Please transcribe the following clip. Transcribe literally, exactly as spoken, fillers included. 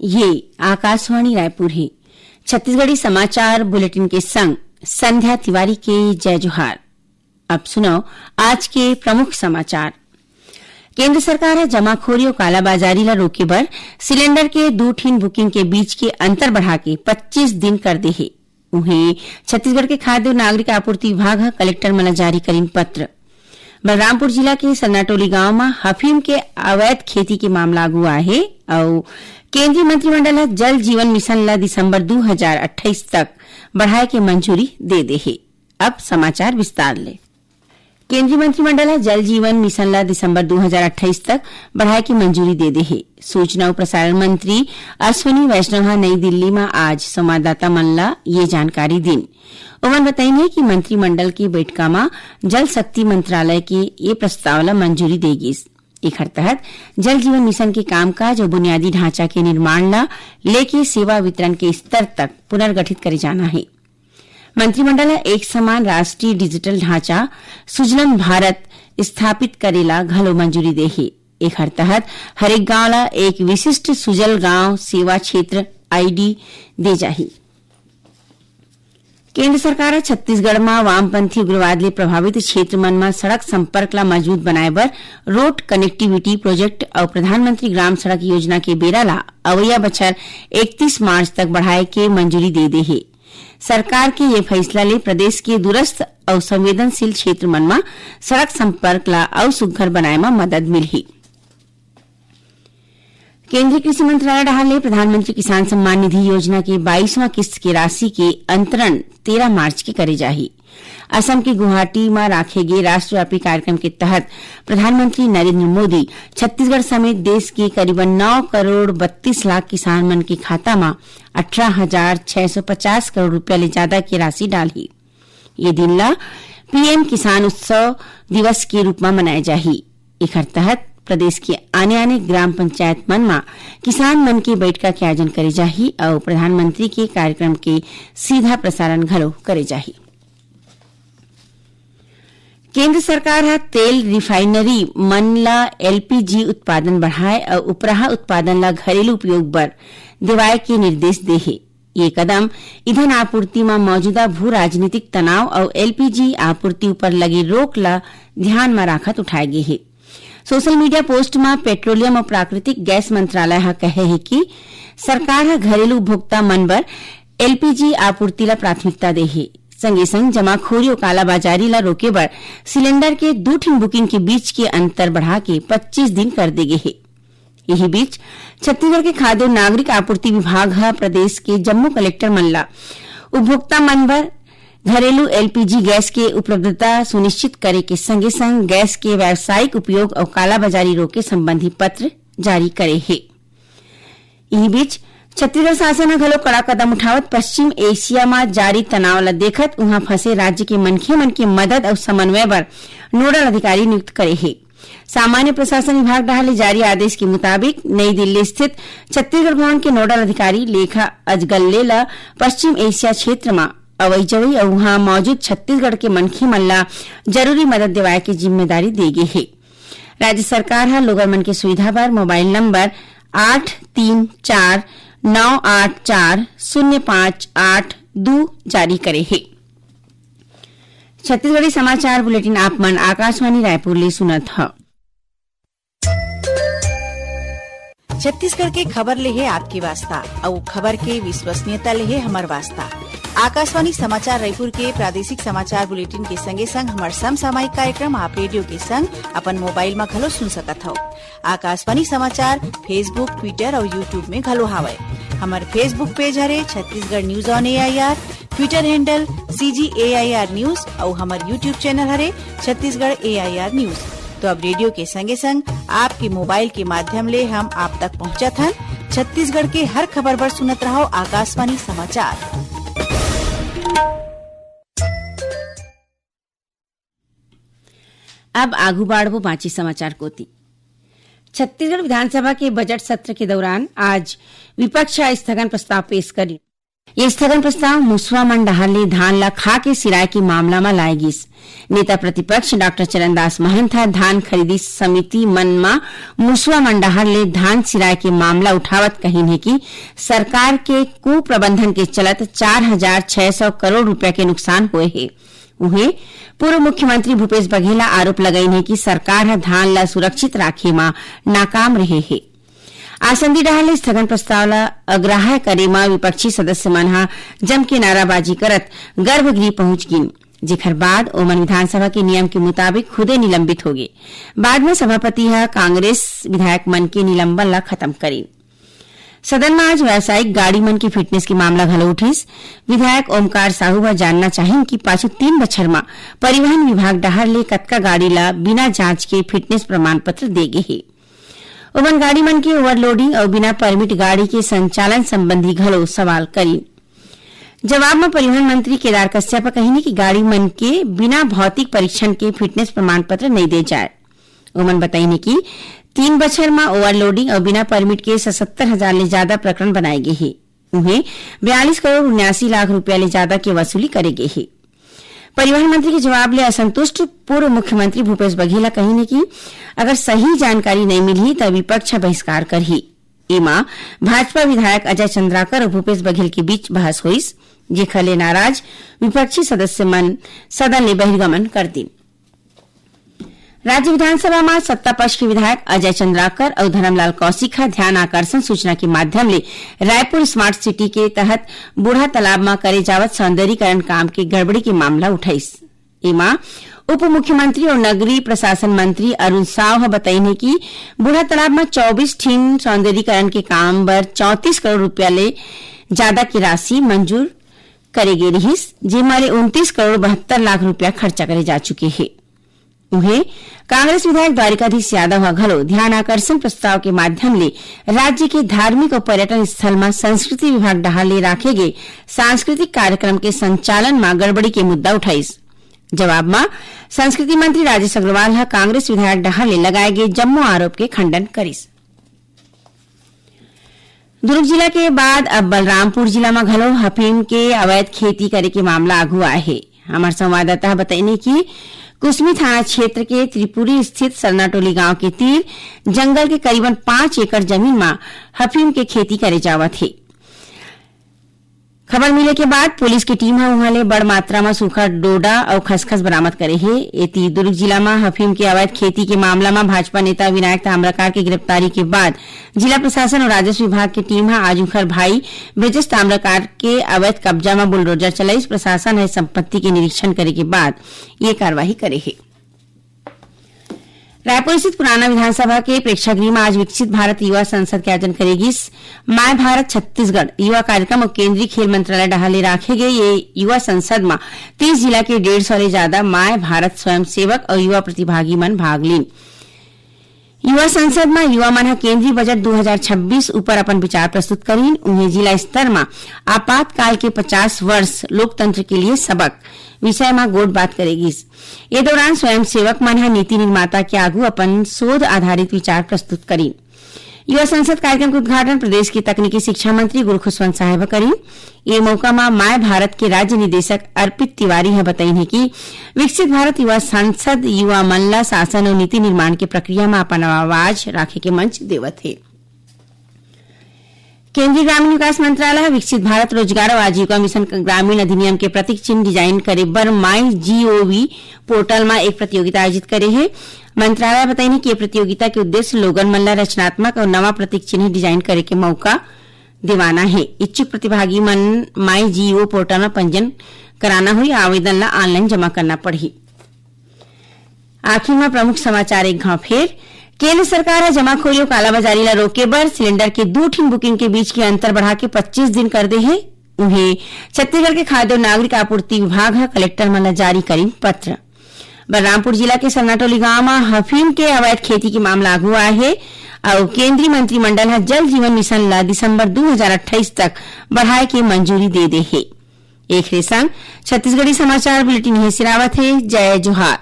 ये आकाशवाणी रायपुर हे। छत्तीसगढ़ी समाचार बुलेटिन के संग संध्या तिवारी के जय जोहार। अब सुनव आज के प्रमुख समाचार। केंद्र सरकार ह जमाखोरी अउ कालाबाजारी ल रोके बर सिलेंडर के दू ठिन बुकिंग के बीच के अंतर बढ़ा के पच्चीस दिन कर दे हे। उहें, छत्तीसगढ़ के खाद्य अउ नागरिक आपूर्ति विभाग ह कलेक्टर मन ल जारी करिन पत्र। बलरामपुर जिला के सरनाटोली गांव म अफीम के अवैध खेती के मामला आगू आए हे अउ केंद्रीय मंत्रिमंडल ह जल जीवन मिशन ल दिसंबर दू हजार अट्ठाईस तक बढ़ाए के मंजूरी दे दे हे। अब समाचार विस्तार ले। केंद्रीय मंत्रिमंडल ह जल जीवन मिशन ल दिसंबर दू हजार अट्ठाईस तक बढ़ाए के मंजूरी दे दे हे। सूचना अउ प्रसारण मंत्री अश्विनी वैष्णव ह नई दिल्ली म आज संवाददाता मन ल ये जानकारी दीन। ओमन बताइन हे कि मंत्रिमंडल के बैठका म जल शक्ति मंत्रालय के ये प्रस्ताव ल मंजूरी दे गिस। एखर तहत जल जीवन मिशन के कामकाज अउ बुनियादी ढांचा के निर्माण ल लेके सेवा वितरण के स्तर तक पुनर्गठित करे जाना हे। मंत्रिमंडल ह एक समान राष्ट्रीय डिजिटल ढांचा सुजलम भारत स्थापित करे ला घलो मंजूरी दे हे। एखर तहत हरेक गांव ला एक विशिष्ट सुजल गांव सेवा क्षेत्र आईडी दे जाही। केंद्र सरकार ह छत्तीसगढ़ म वामपंथी उग्रवाद ले प्रभावित क्षेत्र मन म सड़क संपर्क ला मजबूत बनाए बर रोड कनेक्टिविटी प्रोजेक्ट अउ प्रधानमंत्री ग्राम सड़क योजना के बेरा ला अवइया बछर इकतीस मार्च तक बढ़ाए के मंजूरी दे दे हे। सरकार के ये फैसला ले प्रदेश के दूरस्थ अउ संवेदनशील क्षेत्र मन म सड़क संपर्क ला अउ सुघ्घर बनाए म मदद मिलही। केंद्रीय कृषि मंत्रालय डहार ले प्रधानमंत्री किसान सम्मान निधि योजना के बाईसवां किस्त के राशि के अंतरण तेरह मार्च के करे जाही। असम के गुवाहाटी म राखे गे राष्ट्रव्यापी कार्यक्रम के तहत प्रधानमंत्री नरेंद्र मोदी छत्तीसगढ़ समेत देश के करीबन नौ करोड़ बत्तीस लाख किसान मन के खाता म अठारह हजार छह सौ पचास करोड़ रुपया ले ज्यादा के राशि डालही। ये दिन ला पीएम किसान उत्सव दिवस के रूप म मनाए जाही। एखर तहत प्रदेश के आने-आने ग्राम पंचायत मन म किसान मन के बैठका के आयोजन करे जाही अउ प्रधानमंत्री के कार्यक्रम के सीधा प्रसारण घलो करे जाही। केंद्र सरकार ह तेल रिफाइनरी मन ल एलपीजी उत्पादन बढ़ाए अउ उपराहा उत्पादन ल घरेलू उपयोग बर देवाए के निर्देश दे हे। ये कदम ईंधन आपूर्ति म मौजूदा भू राजनीतिक तनाव अउ एलपीजी आपूर्ति ऊपर लगे रोक ल ध्यान म राखत उठाए गे हे। सोशल मीडिया पोस्ट म पेट्रोलियम अउ प्राकृतिक गैस मंत्रालय ह कहे हे कि सरकार ह घरेलू उपभोक्ता मन बर एलपीजी आपूर्ति ल प्राथमिकता दे हे। संगे संग जमाखोरी अउ कालाबाजारी ल रोके बर सिलेंडर के दू ठिन बुकिंग के बीच के अंतर बढ़ा के पच्चीस दिन कर दे गे हे। यही बीच, छत्तीसगढ़ के खाद्य अउ नागरिक आपूर्ति विभाग ह प्रदेश के जम्मो कलेक्टर मन ला उपभोक्ता मन बर घरेलू एलपीजी गैस के उपलब्धता सुनिश्चित करे के संगे संग गैस के व्यावसायिक उपयोग अउ कालाबाजारी रोके संबंधी पत्र जारी करे हे। इही बीच, छत्तीसगढ़ शासन ह घलो कड़ा कदम उठावत पश्चिम एशिया म जारी तनाव ल देखत उहां फंसे राज्य के मनखे मन के मदद अउ समन्वय बर नोडल अधिकारी नियुक्त करे हे। सामान्य प्रशासन विभाग डहार ले जारी आदेश के मुताबिक नई दिल्ली स्थित छत्तीसगढ़ भवन के नोडल अधिकारी लेखा अजगल्ले ल पश्चिम एशिया क्षेत्र म अवई जवई अउ उहां मौजूद छत्तीसगढ़ के मनखे मन ल जरूरी मदद देवाए के जिम्मेदारी दे गे हे। राज्य सरकार ह लोगन मन के सुविधा बर मोबाइल नंबर आठ तीन चार नौ आठ चार शून्य पाँच आठ दू जारी करे हे। छत्तीसगढ़ी समाचार बुलेटिन आप मन आकाशवाणी रायपुर ले सुनत ह। छत्तीसगढ़ के खबर ले हे आपके वास्ता, अउ खबर के विश्वसनीयता ले हे हमर वास्ता। आकाशवाणी समाचार रायपुर के प्रादेशिक समाचार बुलेटिन के संगे संग हमर समसामयिक कार्यक्रम आप रेडियो के संग अपन मोबाइल म घलो सुन सकत हव। आकाशवाणी समाचार Facebook, Twitter अउ YouTube में घलो हावय। हमर Facebook पेज हरे Chhattisgarh news on AIR, Twitter handle CG AIR news अउ हमर YouTube चैनल हरे छत्तीसगढ़ एआईआर न्यूज। तो अब रेडियो के संगे संग आपके मोबाइल के माध्यम ले हम आप तक पहुंचत हन छत्तीसगढ़ के हर खबर बर सुनत रहव आकाशवाणी समाचार। अब आगू बाढ़बो बांचे समाचार कोति। छत्तीसगढ़ विधानसभा के बजट सत्र के दौरान आज विपक्ष ह स्थगन प्रस्ताव पेश करिन। ये स्थगन प्रस्ताव मुसवा मन डहार ले धान ला खा के सिराय के मामला म लाए गिस। नेता प्रतिपक्ष डॉक्टर चरणदास महंत ह धान खरीदी समिति मन म मुसवा मन डहार ले धान सिराय के मामला उठावत कहिन हे कि सरकार के कुप्रबंधन के चलत चार हजार छह सौ करोड़ रुपया के नुकसान होए हे। उहें, पूर्व मुख्यमंत्री भूपेश बघेल ह आरोप लगाइन हे कि सरकार ह धान ला सुरक्षित राखे म नाकाम रहे हे। आसंदी डहार ले स्थगन प्रस्ताव ला अग्राह्य करे म विपक्षी सदस्य मन ह जम के नाराबाजी करत गर्भगृह पहुंच गिन, जेखर बाद ओमन विधानसभा के नियम के मुताबिक खुदे निलंबित होगे। बाद म सभापति ह कांग्रेस विधायक मन के निलंबन ला खत्म करिन। सदन म आज व्यावसायिक गाड़ी मन के फिटनेस के मामला घलो उठिस। विधायक ओमकार साहू ह जानना चाहिन कि पाछू तीन बछर म परिवहन विभाग डहार ले कतका गाड़ी ला बिना जांच के फिटनेस प्रमाण पत्र दे गे हे। ओमन गाड़ी मन के ओवरलोडिंग अउ बिना परमिट गाड़ी के संचालन संबंधी घलो सवाल करिन। जवाब म परिवहन मंत्री केदार कश्यप ह कहिन कि गाड़ी मन के बिना भौतिक परीक्षण के फिटनेस प्रमाण पत्र नइ दे जाए। ओमन बताइन कि तीन बछर म ओवरलोडिंग अउ बिना परमिट के सतहत्तर हजार ले जादा प्रकरण बनाए गे हे। उहें, बयालीस करोड़ उन्यासी लाख रुपया ले जादा के वसूली करे गे हे। परिवहन मंत्री के जवाब ले असंतुष्ट पूर्व मुख्यमंत्री भूपेश बघेल ह कहिन कि अगर सही जानकारी नइ मिलही, त विपक्ष ह बहिष्कार करही। एमा भाजपा विधायक अजय चंद्राकर अउ भूपेश बघेल के बीच बहस होइस, जेखर ले नाराज विपक्षी सदस्य मन सदन ले बहिर्गमन कर दिन। राज्य विधानसभा म सत्ता पक्ष के विधायक अजय चंद्राकर अउ धर्मलाल कौशिक ह ध्यान आकर्षण सूचना के माध्यम ले रायपुर स्मार्ट सिटी के तहत बूढ़ा तालाब म करे जावत सौंदर्यीकरण काम के गड़बड़ी के मामला उठाइस। एमा उप मुख्यमंत्री अउ नगरीय प्रशासन मंत्री अरुण साव ह बताइन हे कि बूढ़ा तालाब म चौबीस ठिन सौंदर्यीकरण के काम बर चौंतीस करोड़ रुपया ले जादा के राशि मंजूर करे गे रिहिस, जेमा ले उनतीस करोड़ बहत्तर लाख रुपया खर्चा करे जा चुके हे। उहें, कांग्रेस विधायक द्वारिकाधीश यादव ह घलो ध्यान आकर्षण प्रस्ताव के माध्यम ले राज्य के धार्मिक अउ पर्यटन स्थल म संस्कृति विभाग डहार ले राखे गे सांस्कृतिक कार्यक्रम के संचालन म गड़बड़ी के मुद्दा उठाइस। जवाब म संस्कृति मंत्री राजेश अग्रवाल ह कांग्रेस विधायक डहार ले लगाए गे जम्मो आरोप के खंडन करिस। दुर्ग जिला के बाद अब बलरामपुर जिला म घलो हफीम के अवैध खेती करे के मामला आगू आए हे। हमर संवाददाता ह बतइने कि कुसमी थाना क्षेत्र के त्रिपुरी स्थित सरनाटोली गांव के तीर जंगल के करीबन पाँच एकड़ जमीन म हफीम के खेती करे जावत हे। खबर मिले के बाद पुलिस के टीम ह उहां ले बड़ मात्रा म सूखा डोडा अउ खसखस बरामद करे हे। एती दुर्ग जिला म हफीम के अवैध खेती के मामला म भाजपा नेता विनायक ताम्रकार के गिरफ्तारी के बाद जिला प्रशासन अउ राजस्व विभाग के टीम ह आज उंखर भाई ब्रजेश ताम्रकार के अवैध कब्जा म बुलडोजर चलाइस। प्रशासन ह संपत्ति के निरीक्षण करे के बाद ये कार्रवाई करे हे। रायपुर स्थित पुराना विधानसभा के प्रेक्षागृह में आज विकसित भारत युवा संसद के आयोजन करे गिस। माय भारत छत्तीसगढ़ युवा कार्यक्रम अउ केंद्रीय खेल मंत्रालय डहार ले राखे गए ये युवा संसद म तीस जिला के डेढ़ सौ ले ज्यादा माय भारत स्वयंसेवक अउ युवा प्रतिभागी मन भाग लीन। युवा संसद म युवा मन ह केंद्रीय बजट दू हजार छब्बीस ऊपर अपन विचार प्रस्तुत करिन। उहें, जिला स्तर म आपातकाल के पचास वर्ष, लोकतंत्र के लिए सबक विषय म गोठ बात करे गिस। ए दौरान स्वयंसेवक मन ह नीति निर्माता के आगू अपन शोध आधारित विचार प्रस्तुत करिन। युवा संसद कार्यक्रम के उद्घाटन प्रदेश के तकनीकी शिक्षा मंत्री गुरु खुशवंत साहेब ह करिन। ए मौका म माय भारत के राज्य निदेशक अर्पित तिवारी ह बताइन हे कि विकसित भारत युवा संसद युवा मन ल शासन अउ नीति निर्माण के प्रक्रिया म अपन आवाज राखे के मंच देवत हे। केंद्रीय ग्रामीण विकास मंत्रालय ह विकसित भारत रोजगार अउ आजीविका मिशन ग्रामीण अधिनियम के प्रतीक चिन्ह डिजाइन करे बर माई जीओवी पोर्टल म एक प्रतियोगिता आयोजित करे हे। मंत्रालय बताइन कि ये प्रतियोगिता के उद्देश्य लोगन मन ल रचनात्मक अउ नवा प्रतीक चिन्ह डिजाइन करे के मौका देवाना हे। इच्छुक प्रतिभागी मन माई जीओ पोर्टल म पंजीयन कराना होही, आवेदन ल ऑनलाइन जमा करना पड़ही। आखिर म प्रमुख समाचार एक घाव फेर। केंद्र सरकार ह जमाखोरी अउ कालाबाजारी ल रोके बर सिलेंडर के दू ठिन बुकिंग के बीच के अंतर बढ़ा के पच्चीस दिन कर दे हे। उहें, छत्तीसगढ़ के खाद्य अउ नागरिक आपूर्ति विभाग ह कलेक्टर मन ल जारी करिन पत्र। बलरामपुर जिला के सरनाटोली गांव म हफीम के अवैध खेती के मामला आगू आए हे अउ केंद्रीय मंत्रिमंडल ह जल जीवन मिशन ल दिसंबर दू हजार अट्ठाईस तक बढ़ाए के मंजूरी दे दे हे। एक रे संग छत्तीसगढ़ी समाचार बुलेटिन हे सिरावत हे। जय जोहार।